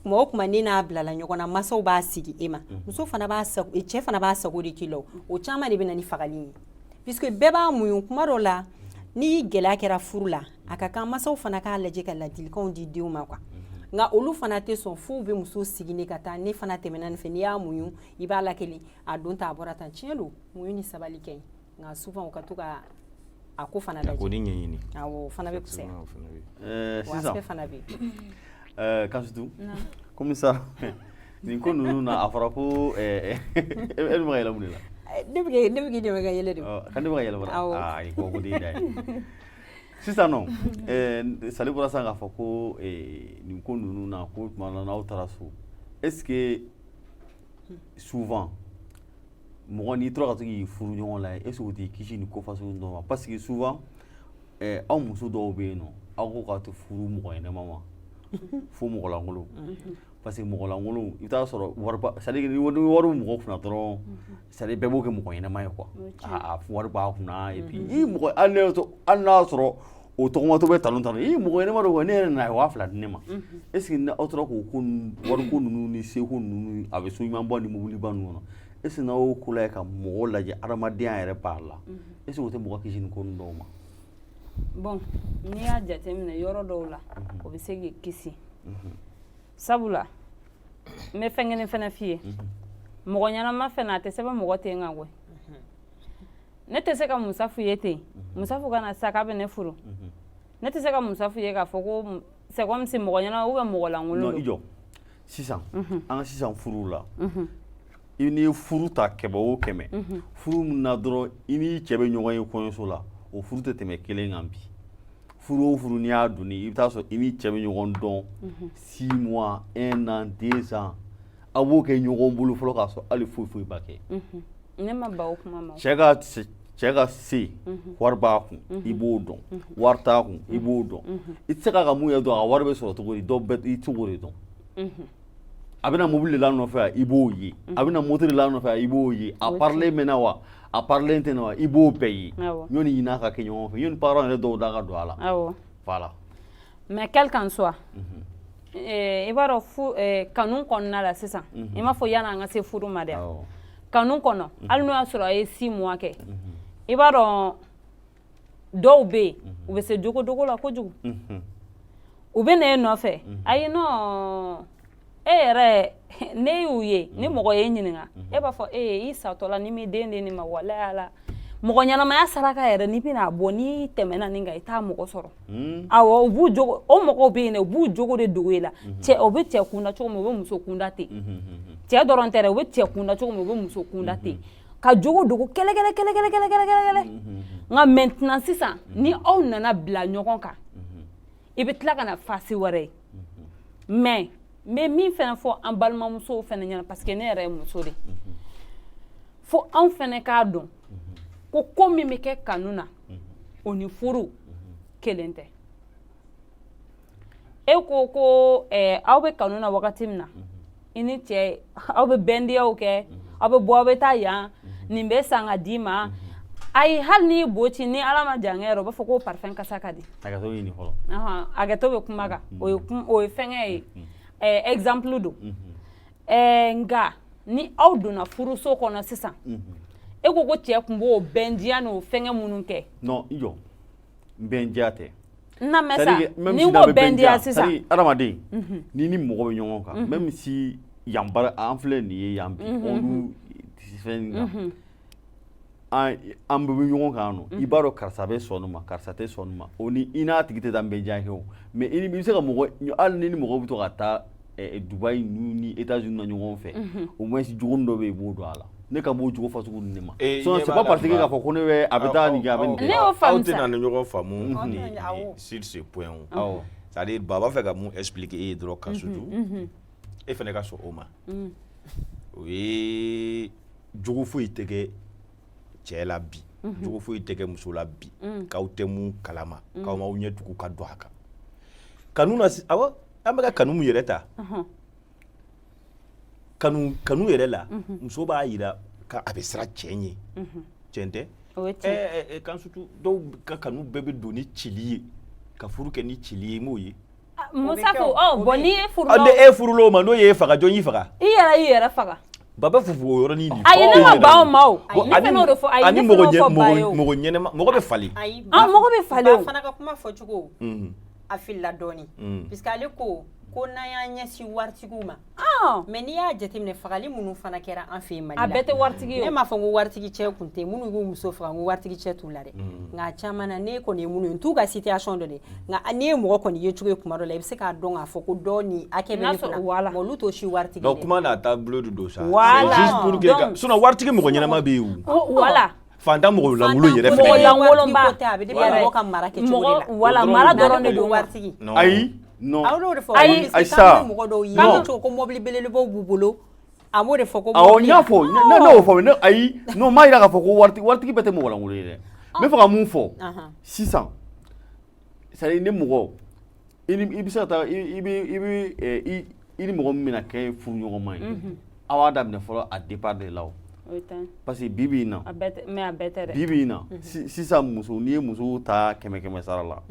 kuma o kuma ni n'a bilala ɲɔgɔn na, masaw b'a sigi e ma, muso fana b'a sago, cɛ fana b'a sago de k'i la. O caman de bɛ na ni fagali ye, puisque bɛɛ b'a muɲu. Kuma dɔ la, ni gɛlɛya kɛra furu la, a ka kan masaw fana k'a lajɛ ka ladilikanw di denw ma quoi. Nka olu fana tɛ sɔn f'u bɛ muso sigi ne ka taa. Ne fana tɛmɛna nin fɛ, n'i y'a muɲu, i b'a lakeli, a don ta, a bɔra tan. Tiɲɛ don, muɲu ni sabali kɛ ɲi, nka souvent u ka to ka a ko fana
A ko
lajɛ.
ni ɲɛɲini.
Awɔ, o fana bɛ fisaya.
O fana bɛ yen.
O
Sisan
aspect fana bɛ yen.
Kasitu, komi sa nin ko ninnu na, a fɔra ko e bɛ ka yɛlɛ mun de la?
Ne bɛ k'i dɛmɛ ka yɛlɛ de.
Ɔ, ka ne bɛ ka yɛlɛ fana?
Awɔ.
Aa, i ko ko de da ye sisan nɔ. Sali bɔra sisan k'a fɔ ko nin ko ninnu na, ko tuma dɔ la n'aw taara so, est ce que souvent mɔgɔ n'i tora ka to k'i furu ɲɔgɔn la, est ce que o t'i kisi nin ko fasugu dɔw ma? Parce que souvent aw muso dɔw bɛ yen nɔ, aw ko k'aw tɛ furu mɔgɔ ɲɛnama ma fo mɔgɔ lankolon, parce que mɔgɔ lankolon, i bɛ taa sɔrɔ wariba, c'est à dire ni wari bɛ mɔgɔ kunna dɔrɔn, c'est à dire bɛɛ b'o kɛ mɔgɔ ɲɛnama ye quoi. A wari b'a kunna, et puis i mɔgɔ, hali n'a y'a sɔrɔ o tɔgɔmatɔ bɛ talon talon, i mɔgɔ ɲɛnama don quoi, ne yɛrɛ nana, a ye 2000 di ne ma. Est ce que ni aw tora k'o ko ninnu, wariko ninnu ni seko ninnu, a bɛ so ɲumanba ni mobiliba ninnu kɔnɔ, est ce que n'aw y'o ko lajɛ ka mɔgɔ lajɛ, adamadenya yɛrɛ b'a la, est ce que o tɛ mɔgɔ kisi nin ko ninnu dɔw ma?
Bon, n'i y'a jateminɛ yɔrɔ dɔw la, o bɛ se k'i kisi, sabula n bɛ fɛn kelen fɛnɛ f'i ye: mɔgɔ ɲɛnama fɛnɛ, a tɛ sɛbɛn mɔgɔ ten kan koyi. Ne tɛ se ka Musafu ye ten, Musafu ka na sisan k'a bɛ ne furu, ne tɛ se ka Musafu ye k'a fɔ ko c'est comme si mɔgɔ ɲɛnama ou bien mɔgɔ lankolon.
Non, i
don.
jɔ sisan, an ka sisan furuw la, I n'i ye furu ta kɛmɛ o kɛmɛ, furu min na dɔrɔn i n'i cɛ bɛ ɲɔgɔn ye kɔɲɔso la, o furu tɛ tɛmɛ kelen kan bi. Furu o furu, n'i y'a donni, i bɛ taa sɔrɔ i n'i cɛ bɛ ɲɔgɔn dɔn 6 mois, 1 an, 2 ans, aw b'o kɛ ɲɔgɔn bolo fɔlɔ k'a sɔrɔ hali foyi foyi ba kɛ.
Ne ma ban o kuma ma.
Cɛ ka se, wari b'a kun, i b'o dɔn. Wari t'a kun, i b'o dɔn. I tɛ se k'a ka mun yɛrɛ dɔn, a ka wari bɛ sɔrɔ cogo di, dɔw bɛ i tɛ se k'o de dɔn. A bɛna mobili de la nɔfɛ wa, i b'o ye. A bɛna moto de la nɔfɛ wa, i b'o ye. A parilen bɛ na wa, a parilen tɛ na wa, i b'o bɛɛ ye. Ɲɔni ɲin'a ka kɛ ɲɔgɔn fɛ, ɲɔni parents yɛrɛ dɔw da ka don a la. Voilà.
Mais quel qu'en soit, i b'a dɔn fu kanu kɔnɔna la sisan, i m'a fɔ yanni an ka se furu ma dɛ, kanu kɔnɔ, hali n'o y'a sɔrɔ a ye 6 mois kɛ, i b'a dɔn dɔw bɛ yen, u bɛ se jogodogo la kojugu. U bɛ na e nɔfɛ, ayi non, e yɛrɛ ne y'u ye, ni mɔgɔ ye ɲininka, e b'a fɔ e i satɔ la ni m'i den di nin ma, walayi ala mɔgɔ ɲɛnamaya saraka yɛrɛ, n'i bɛna bɔ, n'i tɛmɛna nin kan, i t'a mɔgɔ sɔrɔ. Awɔ, u b'u jogo, o mɔgɔw bɛ yen dɛ, u b'u jogo de dogo i la. Cɛ, o bɛ cɛ kunda cogo min, u bɛ muso kunda ten. Cɛ dɔrɔn tɛ dɛ, u bɛ cɛ kunda cogo min, u bɛ muso kunda ten, ka jogo dogo kɛlɛ kɛlɛ kɛlɛ kɛlɛ kɛlɛ kɛlɛ kɛlɛ kɛlɛ. Nka maintenant sisan, ni aw nana bila ɲɔgɔn kan, i bɛ tila ka na phase wɛrɛ ye. Mais n bɛ min fana fɔ an balimamusow fana ɲɛna, parce que ne yɛrɛ ye muso de, fo anw fana k'a dɔn ko ko min bɛ kɛ kanu na, o ni furu kelen tɛ. E ko ko aw bɛ kanu na wagati min na, i ni cɛ aw bɛ bɛndiyaw kɛ, aw bɛ bɔ, aw bɛ taa yan, nin bɛ san ka d'i ma. Ayi, hali n'i bo ci, ni ala ma jan kɛ yɛrɛ, u b'a fɔ ko parfum kasa ka di.
Hakɛto ɲini fɔlɔ.
Hakɛto bɛ kuma kan, o ye o ye fɛngɛ ye, exemple don. Nka ni aw donna furuso kɔnɔ sisan, e ko ko cɛ tun b'o bɛndiya n'o fɛngɛ minnu kɛ.
Non, i jɔ, n bɛndiya tɛ.
N lamɛn sa, ni n ko bɛndiya sisan.
Adamaden, n'i ni mɔgɔ bɛ ɲɔgɔn kan, même si yan baara an filɛ nin ye yan bi, olu fɛn kan, an bɛɛ bɛ ɲɔgɔn kan yan nɔ, i b'a dɔn karisa bɛ sɔn nin ma, karisa tɛ sɔn nin ma. O ni i n'a tigi tɛ taa bɛndiya kɛ o, mais i bɛ se ka mɔgɔ, hali ni ni mɔgɔ bɛ to ka taa Dubaï ninnu ni États-Unis na ɲɔgɔn fɛ, au moins jogo dɔ bɛ yen, i b'o dɔn a la. Ne ka b'o jogo fasugu ninnu de ma. Sinon c'est pas parce que k'a fɔ ko ne bɛ a bɛ taa nin kɛ, a bɛ nin kɛ.
Ne y'o faamu.
Aw tɛna ni ɲɔgɔn faamu ni sur ce point o. C'est à dire ba b'a fɛ ka mun expliquer e ye dɔrɔn, ka surtout e fana ka sɔn o ma, o ye jogo foyi tɛ kɛ cɛ la bi, jogo foyi tɛ kɛ muso la bi k'aw tɛ mun kalama, k'aw m'aw ɲɛ tugu ka don a kan kanu na. Awɔ, an bɛ ka kanu mun yɛrɛ ta, kanu kanu yɛrɛ la, muso b'a yira k'a bɛ siran cɛ ɲɛ. Tiɲɛ tɛ? Kan surtout dɔw ka kanu bɛɛ bɛ don ni cili ye, ka furu kɛ ni cili ye, i m'o ye?
Musafu, ɔ bon, n'i ye furu
la, ni e furula o ma, n'o y'e faga, jɔn y'i faga?
I yɛrɛ y'i yɛrɛ faga.
Ba bɛ fufu o yɔrɔnin de.
Ayi, ne ma ban o ma o. Ne fana y'o de fɔ, ayi, ne fana y'o fɔ ba ye o.
Mɔgɔ ɲɛnɛma, mɔgɔ bɛ falen.
Ayi.
Ah, mɔgɔ bɛ falen o.
Ba fana ka kuma fɔcogo, a filila dɔɔni, puisque ale ko ko n'an y'an ɲɛsin waritigiw ma, mais n'i y'a jateminɛ, fagali minnu fana kɛra an fɛ yen Mali la,
a bɛɛ tɛ waritigi ye.
Ne m'a fɔ ko waritigi cɛ kun tɛ minnu b'u muso faga, n ko waritigi cɛ t'u la dɛ. Nka a caman na, ne kɔni ye minnu ye, n t'u ka situation dɔn dɛ, nka n'i ye mɔgɔ kɔni ye cogo ye kuma dɔ la, i bɛ se k'a dɔn k'a fɔ ko dɔ nin hakɛ bɛ ne kunna, mais olu t'o si waritigi.
Donc kuma n'a taabolo de don sa.
Voilà.
C'est juste pour que, sinon waritigi mɔgɔ ɲɛnama bɛ yen
o. Voilà.
Fantan mɔgɔ lankolon yɛrɛ
fɛnɛ. Mɔgɔ lankolon ba.
A bɛ dépend mɔgɔ ka mara kɛcogo de la.
Voilà, mara dɔrɔn de don.
Waritigi.
Ayi, non.
Aw y'o de fɔ.
Ayi.
Ayi sa, mɔgɔ dɔw ye cogo ko mobili belebelebaw b'u bolo, a m'o de fɔ ko.
Awɔ, n y'a fɔ, ne y'o fɔ ne. Ayi, non, n m'a yira k'a fɔ ko waritigi bɛɛ tɛ mɔgɔ lankolon ye dɛ. N bɛ fɛ ka mun fɔ sisan, c'est à dire ni mɔgɔ i ni i bɛ se ka taa, i bɛ i bɛ i i ni mɔgɔ min bɛna kɛ furuɲɔgɔnma ye, aw b'a daminɛ fɔlɔ a départ de la o. Parce que bi bi in na,
mais a bɛɛ tɛ dɛ.
Bi bi in na, sisan muso, n'i ye musow ta kɛmɛ kɛmɛ sara la,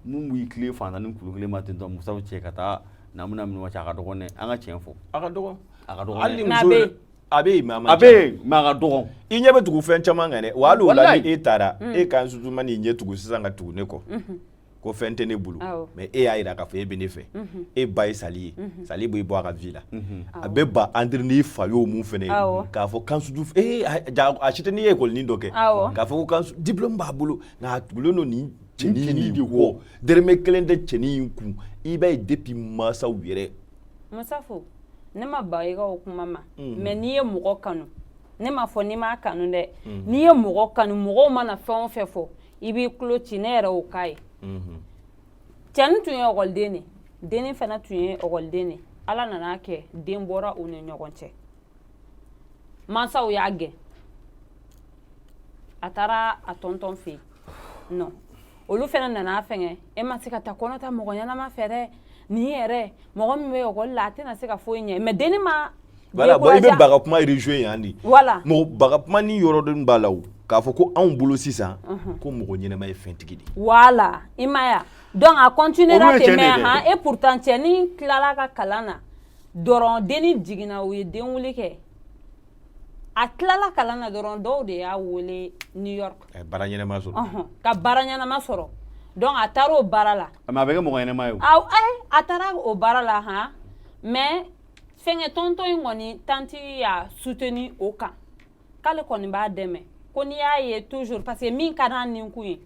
mun b'i tilen fantan ni kulu kelen ma ten tɔ, musow cɛ ka taa namina minnu cɛ, a ka dɔgɔn dɛ, an ka tiɲɛ fɔ.
A ka dɔgɔn.
A ka dɔgɔn.
Hali ni muso yɛrɛ a bɛ yen, mais a man
a bɛ yen, mais a ka dɔgɔn.
I ɲɛ bɛ tugu fɛn caman kan dɛ, wa hali o la, ni e taara, e kan surtout ma n'i ɲɛ tugu sisan ka tugu ne kɔ ko fɛn tɛ ne bolo, mais e y'a jira k'a fɔ e bɛ ne fɛ, e ba ye Sali ye, Sali b'i bɔ a ka vie la, a bɛ ban entre n'i fa y'o mun fɛnɛ ye k'a fɔ kan surtout ee a si tɛ n'i ye école dɔ kɛ k'a fɔ ko kan diplôme b'a bolo, nka a tugulen don nin cɛnin de kɔ, dɛrɛmɛ kelen tɛ cɛnin in kun. I b'a ye depuis mansaw yɛrɛ.
Musafu. Ne ma ba i ka o kuma ma, mais n'i ye mɔgɔ kanu, ne m'a fɔ n'i m'a kanu dɛ, n'i ye mɔgɔ kanu, mɔgɔw mana fɛn o fɛn fɔ, i b'i tulo ci. Ne yɛrɛ y'o k'a ye. Cɛnin tun ye ekɔliden de, dennin fana tun ye ekɔliden de. Ala nana kɛ den bɔra u ni ɲɔgɔn cɛ, mansaw y'a gɛn, a taara a tonton fɛ yen nɔ. Olu fana nana fɛngɛ, e ma se ka taa kɔnɔ ta mɔgɔ ɲɛnama fɛ dɛ, nin yɛrɛ mɔgɔ min bɛ ekɔli la, a tɛna se ka foyi ɲɛ. Mais dennin ma
Voilà, bon, i bɛ baga kuma rejoint yan de.
Voilà.
Mɔgɔ baga kuma ni yɔrɔ dɔ b'a la o, k'a fɔ ko anw bolo sisan ko mɔgɔ ɲɛnama ye fɛntigi de ye.
Voilà, i ma ye. Donc a continuera ten, mais han, et pourtant cɛnin tilala ka kalan na dɔrɔn, dennin jiginna, u ye denwuli kɛ. A tilala kalan na dɔrɔn, dɔw de y'a wele New York.
A ye baara ɲɛnama sɔrɔ.
Ka baara ɲɛnama sɔrɔ. Donc a taara o baara la.
Mais a bɛ kɛ mɔgɔ ɲɛnama ye o.
Aw, a taara o baara la han, mais fɛnkɛ tonton in kɔni, tantie y'a soutenu o kan, k'ale kɔni b'a dɛmɛ, ko n'i y'a ye toujours, parce que min ka d'a ni kun ye,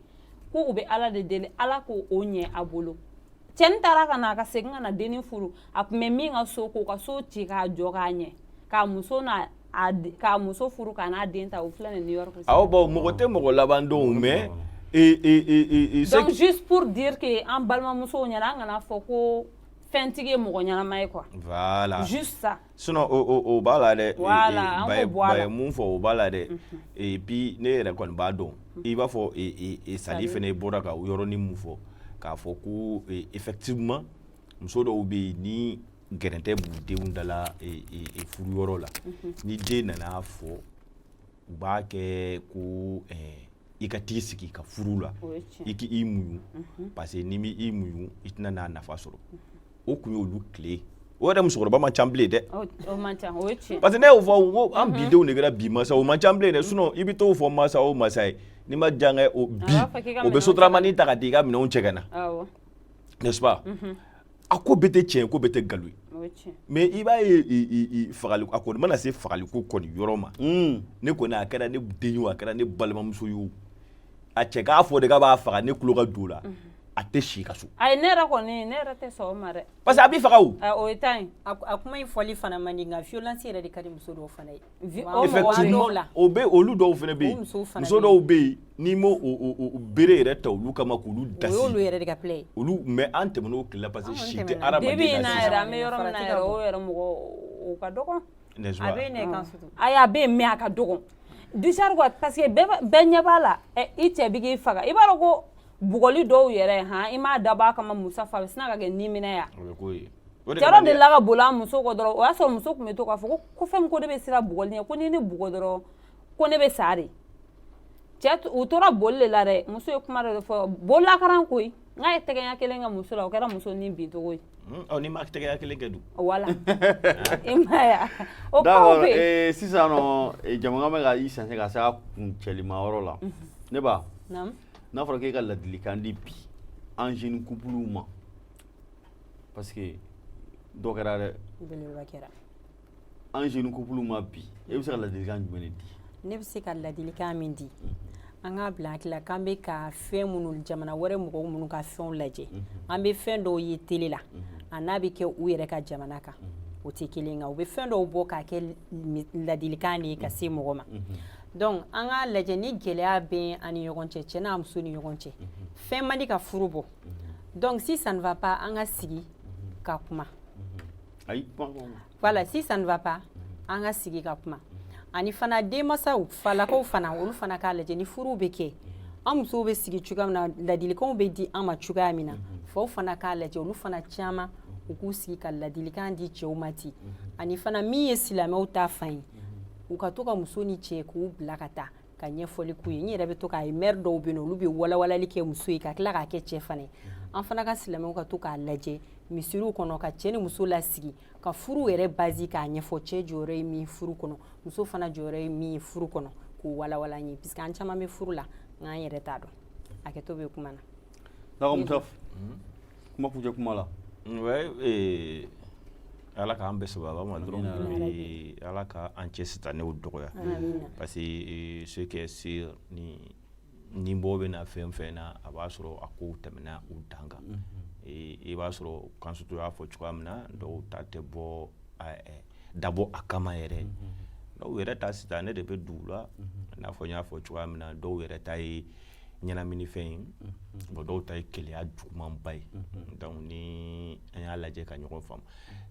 ko u bɛ Ala de deli, Ala k'o o ɲɛ a bolo. Cɛnin taara ka na, ka segin ka na dennin furu. A tun bɛ min ka so, k'o ka so ci k'a jɔ k'a ɲɛ, k'a muso n'a k'a muso furu, k'a n'a den ta. O filɛ nin New York.
Awɔ, bon, mɔgɔ tɛ mɔgɔ laban dɔn, mais
Donc juste pour dire que an balimamusow ɲɛna, an kana fɔ ko fɛntigi ye mɔgɔ ɲɛnama ye quoi.
Voilà.
Juste ça.
Sinon o b'a la dɛ.
Voilà, an k'o bɔ a la.
Ba ye mun fɔ, o b'a la dɛ. Et puis ne yɛrɛ kɔni b'a dɔn, i b'a fɔ Sali fɛnɛ bɔra ka yɔrɔnin mun fɔ, k'a fɔ ko effectivement muso dɔw bɛ yen, ni gɛrɛntɛ b'u denw da la furuyɔrɔ la, ni den nana fɔ, u b'a kɛ ko i ka t'i sigi i ka furu la, i k'i muɲu, parce que n'i m'i muɲu, i tɛna n'a nafa sɔrɔ. O kun y'olu tile o yɛrɛ, musokɔrɔba man ca bilen dɛ.
O man ca, o ye tiɲɛ.
Parce que ne y'o fɔ ko an bi denw de kɛra bi masa, o man ca bilen dɛ. Sinon i bɛ t'o fɔ masa o masa ye, n'i ma diyankɛ o bi, o bɛ sotaramani ta ka di i ka minɛnw cɛ ka na, n'est-ce pas? A ko bɛɛ tɛ tiɲɛ, ko bɛɛ tɛ nkalon ye. Mais i b'a ye, fagali a kɔni mana se fagaliko kɔni yɔrɔ ma, ne kɔni, a kɛra ne den ye o, a kɛra ne balimamuso ye o, a cɛ k'a fɔ de k'a b'a faga, ne tulo ka don o la, a tɛ si ka so.
Ayi, ne yɛrɛ kɔni, ne yɛrɛ tɛ sɔn o ma dɛ.
Parce que a b'i faga o.
O ye tan ye.
A kuma in fɔli fana man di, nka violence yɛrɛ de ka di muso dɔw fana ye.
Effectivement, o bɛ olu dɔw fana bɛ yen, muso dɔw bɛ yen, n'i m'o o bere yɛrɛ ta olu kama k'olu dasi.
O y'olu yɛrɛ de ka plaie ye.
Olu, mais an tɛmɛn'o tile la, parce que si tɛ hadamaden
na sisan. Bi bi in na yɛrɛ, an bɛ yɔrɔ min na yɛrɛ, o yɛrɛ mɔgɔ o ka dɔgɔn.
N'est-ce pas?
A bɛ yen dɛ, kan surtout.
Ayi, a bɛ yen, mais a ka dɔgɔn. Du genre quoi, parce que bɛɛ ɲɛ b'a la, i cɛ bɛ k'i faga, i b'a dɔn ko bugɔli dɔw yɛrɛ han, i m'a dabɔ a kama, Musa fa, a bɛ sina ka kɛ niminɛ ya. Cɛ dɔ delila ka boli a muso kɔ dɔrɔn, o y'a sɔrɔ muso tun bɛ to k'a fɔ ko fɛn min, ko ne bɛ siran bugɔli ɲɛ, ko ni ne bugɔ dɔrɔn, ko ne bɛ sa de. Cɛ, u tora boli de la dɛ, muso ye kuma dɔ de fɔ, bolilakaran koyi, n'a ye tɛgɛ ɲɛ kelen kɛ muso la, o kɛra muso ni bin cogo ye.
Ɔ, n'i ma tɛgɛ ɲɛ kelen kɛ dun?
Wala, i ma ye o kow bɛ
yen. Sisan nɔ, jama bɛ ka i sɛnsɛn ka se a kuncɛlima yɔrɔ la. Ne ba, n'a fɔra k'e ka ladilikan di bi an jeune couple ma, parce que dɔ kɛra dɛ.
Belebeleba kɛra.
An jeune couple ma bi, e bɛ se ka ladilikan jumɛn de di?
Ne bɛ se ka ladilikan min di, an k'a bila hakili la k'an bɛ ka fɛn minnu, jamana wɛrɛ mɔgɔw minnu ka fɛnw lajɛ, an bɛ fɛn dɔw ye télé la, a n'a bɛ kɛ u yɛrɛ ka jamana kan, o tɛ kelen. Nka u bɛ fɛn dɔw bɔ k'a kɛ ladilikan de ye ka se mɔgɔ ma. Donc an k'a lajɛ, ni gɛlɛya bɛ an ni ɲɔgɔn cɛ, cɛ n'a muso ni ɲɔgɔn cɛ, fɛn man di ka furu bɔ. Donc si ça ne va pas, an ka sigi ka kuma. Voilà, si ça ne va pas, an ka sigi ka kuma. Ani fana denmansaw, falakaw fana, olu fana k'a lajɛ, ni furuw bɛ kɛ, an musow bɛ sigi cogoya min na, ladilikanw bɛ di an ma cogoya min na, faw fana k'a lajɛ, olu fana caman u k'u sigi ka ladilikan di cɛw ma ten. Ani fana min ye silamɛw ta fan ye, u ka to ka muso ni cɛ k'u bila ka taa ka ɲɛfɔli k'u ye. N yɛrɛ bɛ to k'a ye, maire dɔw bɛ yen nɔ, olu bɛ walawalali kɛ muso ye ka tila k'a kɛ cɛ fana ye. An fana ka silamɛw ka to k'a lajɛ misiriw kɔnɔ, ka cɛ ni muso lasigi, ka furu yɛrɛ base k'a ɲɛfɔ, cɛ jɔyɔrɔ ye min furu kɔnɔ, muso fana jɔyɔrɔ ye min ye furu kɔnɔ, k'o walawala an ye, puisque an caman bɛ furu la, nka an yɛrɛ t'a dɔn. Hakɛto bɛ kuma na.
D'accord, Musa, kuma kuncɛ kuma la.
Ouais, Ala k'an bɛɛ sababa ma dɔrɔn, Ala ka an cɛ sitanɛw dɔgɔya, parce que ce qui est sûr, ni bɔ bɛ na fɛn fɛn na, a b'a sɔrɔ a kow tɛmɛna u dan kan. I b'a sɔrɔ Kansutu y'a fɔ cogoya min na, dɔw ta tɛ bɔ. dabɔ a kama yɛrɛ. Dɔw yɛrɛ ta sisan, ne de bɛ dugu la, i n'a fɔ n y'a fɔ cogoya min na, dɔw yɛrɛ ta ye ɲɛnaminifɛn ye, bon, dɔw ta ye keleya jugumanba ye. Donc ni an y'a lajɛ ka ɲɔgɔn faamu,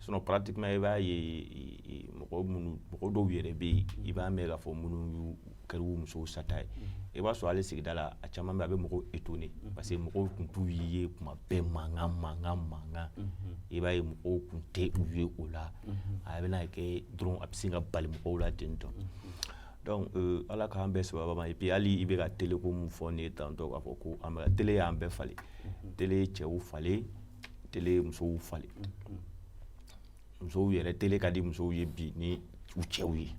sinon pratiquement i b'a ye mɔgɔ minnu, mɔgɔ dɔw yɛrɛ bɛ yen, i b'a mɛn k'a fɔ minnu y'u kɛra u musow sata ye. I b'a sɔrɔ hali sigida la, a caman bɛ, a bɛ mɔgɔw étonner, parce que mɔgɔw tun t'u ye kuma bɛɛ mankan mankan mankan. I b'a ye mɔgɔw tun tɛ u ye o la, a bɛna kɛ dɔrɔn a bɛ sin ka bali mɔgɔw la ten tɔ. Donc Ala k'an bɛɛ sababa ma. Et puis hali i bɛ ka télé ko mun fɔ nin ye tantôt, k'a fɔ ko an bɛ télé y'an bɛɛ falen, télé ye cɛw falen, télé ye musow falen. Musow yɛrɛ, télé ka di musow ye bi ni u cɛw ye,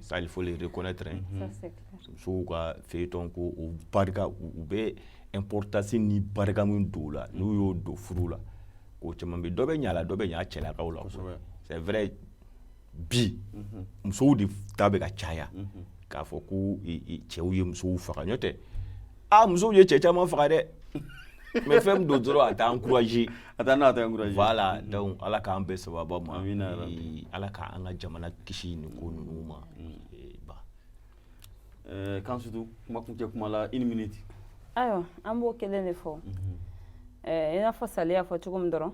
ça il faut le reconnaître, hein. Musow ka feuilleton ko o barika, u bɛ importance ni barika min don o la, n'u y'o don furu la, ko caman bɛ, dɔ bɛ ɲa la, dɔ bɛ ɲa cɛlakaw la. C'est vrai, bi musow de ta bɛ ka caya k'a fɔ ko cɛw ye musow faga. N'o tɛ, aa, musow ye cɛ caman faga dɛ, mais fɛn min don dɔrɔn, a t'a encourager.
A t'a, n'a t'a encourager.
Voilà, donc Ala k'an bɛɛ sababa ma.
Amina.
Ala k'an ka jamana kisi nin ko ninnu ma. Ba
Kan surtout kuma kuncɛ kuma la, une minute.
Ayiwa, an b'o kelen de fɔ, i n'a fɔ Sali y'a fɔ cogo min dɔrɔn,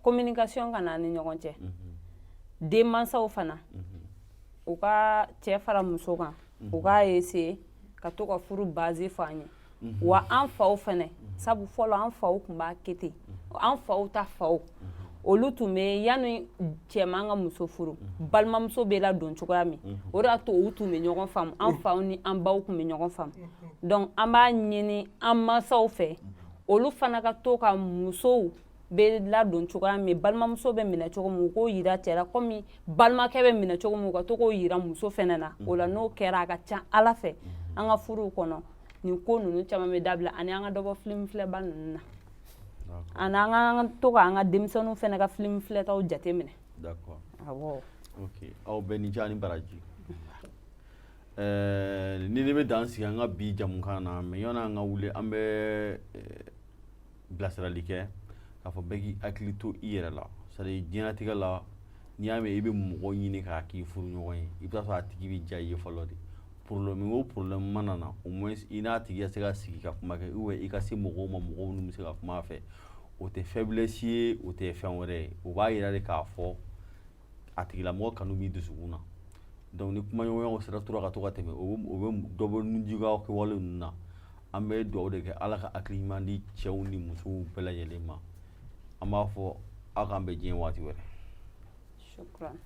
communication ka na ni ɲɔgɔn cɛ. Denmansaw fana, u ka cɛ fara muso kan, u k'a essayer ka to ka furu base fɔ an ye. Wa an faw fɛnɛ, sabu fɔlɔ an faw tun b'a kɛ ten, an faw ta faw, olu tun bɛ yanni cɛman ka muso furu, balimamuso bɛ ladon cogoya min, o de y'a to u tun bɛ ɲɔgɔn faamu. An faw ni an baw tun bɛ ɲɔgɔn faamu. Donc an b'a ɲini an mansaw fɛ, olu fana ka to ka musow bɛ ladon cogoya min, balimamuso bɛ minɛ cogo min, u k'o yira cɛ la, komi balimakɛ bɛ minɛ cogo min, u ka to k'o yira muso fɛnɛ na. O la, n'o kɛra, a ka ca Ala fɛ, an ka furuw kɔnɔ, nin ko ninnu caman bɛ dabila. Ani an ka dɔ bɔ film filɛba ninnu na, ani an ka to k'an ka denmisɛnninw fɛnɛ ka film filɛtaw jateminɛ.
D'accord.
Awɔ.
Ok, aw bɛɛ ni ce ani baraji. Ni ne bɛ dan sigi an ka bi jamukan na, mais yanni an ka wuli, an bɛ bilasirali kɛ k'a fɔ bɛɛ k'i hakili to i yɛrɛ la. C'est à dire diɲɛlatigɛ la, n'i y'a mɛn i bɛ mɔgɔ ɲini k'a k'i furuɲɔgɔn ye, i bɛ taa sɔrɔ a tigi bɛ diya i ye fɔlɔ de. Problème o problème mana na, au moins i n'a tigi ka se ka sigi ka kuma kɛ, ou bien i ka se mɔgɔw ma, mɔgɔw minnu bɛ se ka kuma a fɛ, o tɛ faiblesse ye, o tɛ fɛn wɛrɛ ye, o b'a yira de k'a fɔ a tigilamɔgɔ kanu b'i dusukun na. Donc ni kumaɲɔgɔnyaw sera tora ka to ka tɛmɛ, o bɛ dɔ bɔ nijuguya kɛwale ninnu na. An bɛ dugawu de kɛ, Ala ka hakili ɲuman di cɛw ni musow bɛɛ lajɛlen ma. An b'a fɔ aw k'an bɛn diɲɛ waati wɛrɛ.
Shukran.